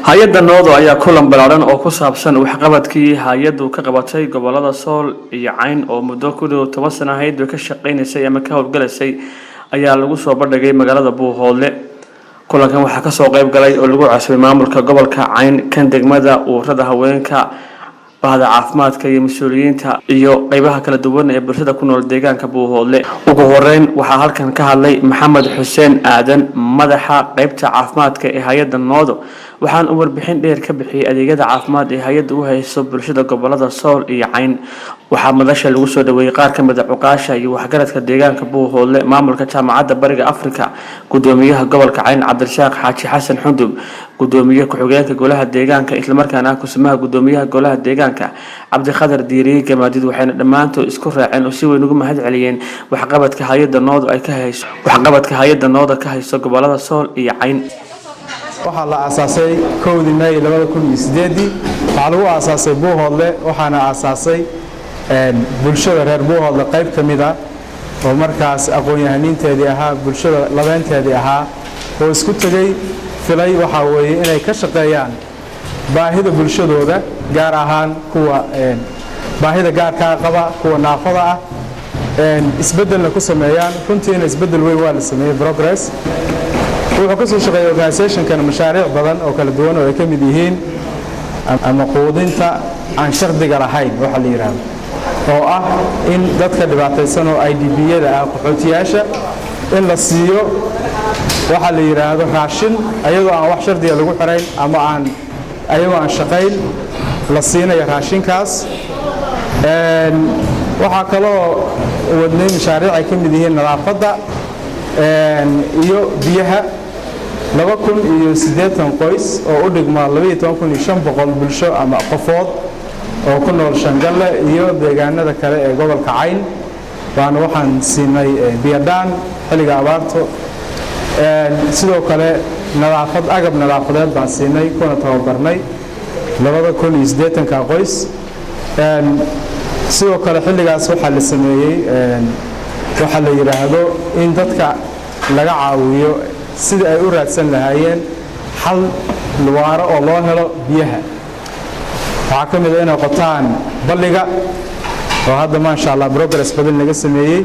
Hay-adda NODO ayaa kulan ballaaran oo ku saabsan waxqabadkii hay-addu ka qabatay gobolada Sool iyo Cayn oo muddo ku dhow 10 sano ahayd bay ka shaqaynaysay ama ka howlgalaysay ayaa lagu soo bandhigay magaalada Buuhoodle. Kulankan waxaa kasoo qayb galay oo lagu casuumay maamulka gobolka Cayn, kan degmada, ururada haweenka, bahda caafimaadka iyo mas-uuliyiinta iyo qeybaha kala duwan ee bulshada ku nool deegaanka Buuhoodle. Ugu horeyn waxaa halkan ka hadlay Maxamed Xuseen Aadan, madaxa qeybta caafimaadka ee hay-adda NODO, waxaan uu warbixin dheer ka bixiyey adeegyada caafimaad ee hay-adda u hayso bulshada gobolada Sool iyo Cayn. Waxaa madasha lagu soo dhaweeyey qaar ka mid a cuqaasha iyo waxgaradka deegaanka Buuhoodle, maamulka Jaamacadda Bariga Afrika, gudoomiyaha gobolka Cayn Cabdirasaaq Xaaji Xasan Xundub, gudoomiye ku-xigeenka golaha deegaanka islamarkaana ah kusimaha gudoomiyaha golaha deegaanka Cabdikhadar Diiriye Gamaadid. Waxayna dhammaantood isku raaceen oo si weyn ugu mahad celiyeen waxqabadka hay-adda NODO ay ka hayso, waxqabadka hay-adda NODO ka hayso gobolada Sool iyo Cayn. Waxaa la aasaasay 1dii May 2008-dii. Waxaa lagu aasaasay Buuhoodle, waxaana aasaasay bulshada reer Buuhoodle qayb ka mid a oo markaas aqoon-yahaniinteedii ahaa, bulshada labeynteedii ahaa oo isku tegey, filay waxaa weeye inay ka shaqeeyaan baahida bulshadooda, gaar ahaan kuwa baahida gaarkaa qaba, kuwa naafada ah, isbeddelna ku sameeyaan. Runtiina isbeddel weyn waa la sameeyey, progress. Wuxuu ka soo shaqeeyey organizationkan mashaariic badan oo kala duwan oo ay ka mid yihiin ama quudinta aan shardiga lahayn waxa la yidhaahdo, oo ah in dadka dhibaataysan oo IDP-yada ah, qaxootiyaasha, in la siiyo waxa la yidhaahdo raashin ayadoo aan wax shardiga lagu xirayn ama aan ayagoo aan shaqayn la siinayo raashinkaas. Waxaa kaloo wadnay mashaariic ay ka mid yihiin nadaafadda iyo biyaha. 2080 qoys oo u dhigma 12,500 bulsho ama qofood oo ku nool Shangalle iyo deegaanada kale ee gobolka Cayn baana waxaan siinay biyadhaan xilliga abaarto. Sidoo kale nadaafad, agab nadaafadeed baan siinay kuna tababarnay 2080-ka qoys. Sidoo kale xilligaas waxaa la sameeyey waxaa la yidhaahdo in dadka laga caawiyo sidii ay u raadsan lahaayeen xal waaro oo loo helo biyaha. Waxaa ka mid a inay qotaan balliga oo hadda, maasha Allah, progress badan laga sameeyey.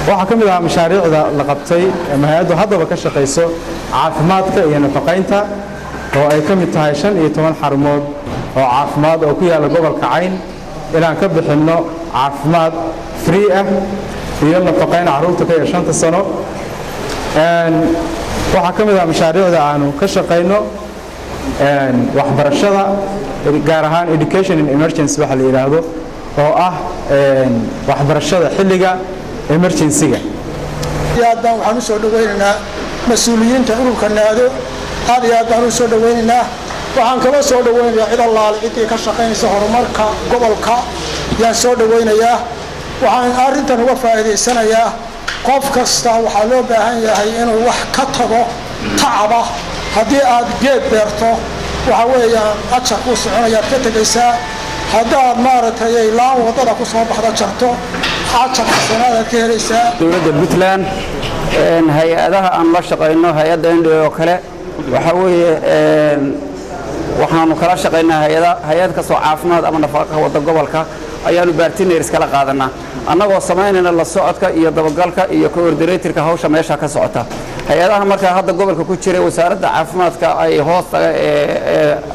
Waxaa ka mid ahaa mashaariicda la qabtay ama hay-addu haddaba ka shaqayso caafimaadka iyo nafaqaynta, oo ay ka mid tahay 15 xarumood oo caafimaad oo ku yaalla gobolka Cayn inaan ka bixinno caafimaad free ah iyo nafaqayn carruurta ka yar 5-ta sano. Waxaa ka mid ah mashaariicda aanu ka shaqayno waxbarashada, gaar ahaan education in emergency waxa la yidhaahdo, oo ah waxbarashada xilliga emergency-ga. Aad baan waxaan u soo dhawaynaynaa mas-uuliyiinta ururka NADO. Aad iyo aad baan u soo dhawaynaynaa. Waxaan kala soo dhawaynayaa cid allaale ciddii ka shaqaynaysa horumarka gobolka yaan soo dhawaynayaa. Waxaan arrintan uga faa'iidaysanayaa, qof kasta waxaa loo baahan yahay inuu wax ka tago tacaba. Haddii aad geed beerto, waxa weeyaan ajar kuu soconayaad ka tegaysaa. Haddaad maaragtay laan waddada ku soo baxda jarto, ajar xasanaadaad ka helaysaa. Dowladda Puntland, hay-adaha aan la shaqayno, hay-adda NDO oo kale, waxaa weeye waxaanu kala shaqaynaa hay-ad kastoo caafimaad ama nafaqa ka wada gobolka ayaanu partners kala qaadanaa, annagoo samaynayna la socodka iyo dabagalka iyo coordinatorka hawsha meesha ka socota. Hay-adaha markaa hadda gobolka ku jiray, wasaaradda caafimaadka ay hoostaga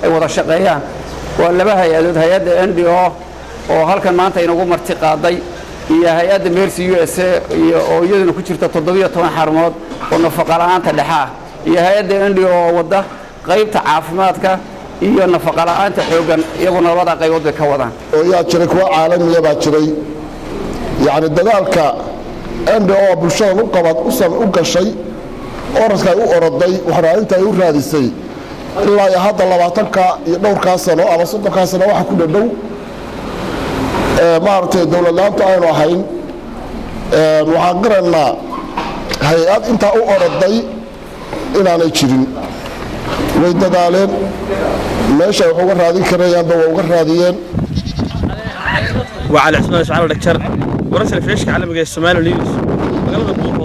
ay wada shaqeeyaan, waa laba hay-adood: hay-adda NDO oo halkan maanta inagu marti qaaday iyo hay-adda Mercy USA iyo oo iyaduna ku jirta 17 xarumood oo nafaqa la'aanta dhexa ah, iyo hay-adda NDO oo wadda qaybta caafimaadka iyo nafaqa la'aanta xooggan. Iyaguna labada qaybood bay ka wadaan. Oo yaa jiray, kuwa caalamiya baa jiray. Yacni dadaalka NDO bulshadan u qabad u gashay, oradka ay u oroday, waxraadinta ay u raadisay ilaa iyo hadda 20-ka iyo dhowrkaa sano ama 30-kaa sano waxa ku dhadhow maaragtay dowlad la-aantu aynu ahayn, waxaan qiraynaa hay-ad intaa u oroday inaanay jirin. Way dadaaleen, meesha ay wax uga raadin karayaanba waa uga raadiyeen. Waa Cali Cusmaan Iscaal Dhagjar, wararka telefishinka caalamiga ee Somali News, magaalada Buuhoodle.